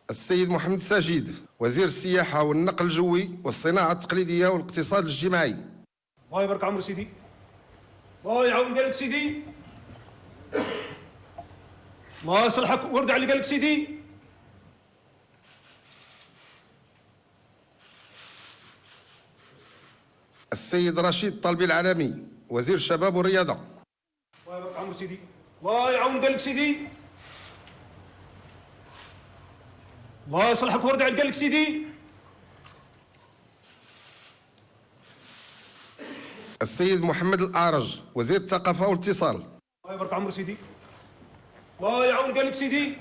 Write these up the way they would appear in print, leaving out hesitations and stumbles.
السيد محمد ساجد، وزير السياحة والنقل الجوي والصناعة التقليدية والاقتصاد الاجتماعي. الله يبارك عمر سيدي. الله يعاون قالك سيدي. الله يصلحك ويرضي عليك قالك سيدي. السيد رشيد طالبي العلمي، وزير الشباب والرياضة. الله يبارك عمر سيدي. الله يعاون قالك سيدي. الله يصلحك ويرضي عليك قالك سيدي. السيد محمد الأعرج، وزير الثقافة والاتصال. الله يبارك عمر سيدي. الله يعاون قالك سيدي.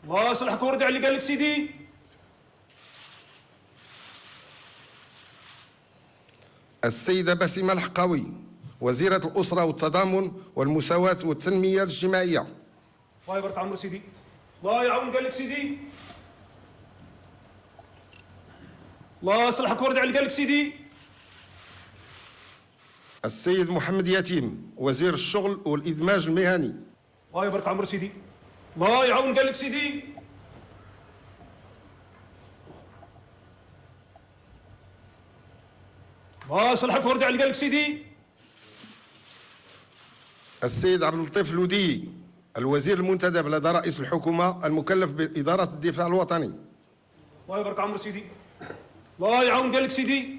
الله يصلحك ويرضي عليك قالك سيدي. السيدة بسيمة الحقاوي، وزيرة الأسرة والتضامن والمساواة والتنمية الاجتماعية. الله يبارك عمر سيدي. الله يعاون قالك سيدي. الله يصلحك ويرضي عليك قالك سيدي. السيد محمد يتيم، وزير الشغل والإدماج المهني. الله يبارك عمر سيدي. الله يعاون قالك سيدي. الله يصلحك ويرضي عليك قالك سيدي. السيد عبد اللطيف الودي، الوزير المنتدب لدى رئيس الحكومة المكلف بإدارة الدفاع الوطني. الله يبارك عمر سيدي. الله يعاون قالك سيدي.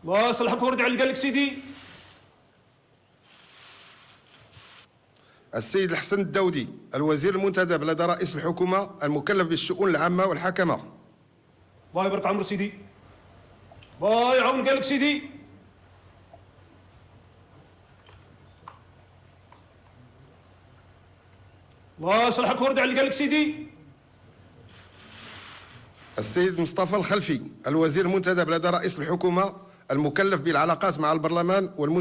الله يصلحك ويرضي عليك قالك سيدي. السيد الحسن الداودي، الوزير المنتدب لدى رئيس الحكومة المكلف بالشؤون العامة والحكمة. الله يبارك عمر سيدي. الله يعاون قالك سيدي. الله يصلحك ويرضي عليك قالك سيدي. السيد مصطفى الخلفي، الوزير المنتدب لدى رئيس الحكومة المكلف بالعلاقات مع البرلمان والمجتمع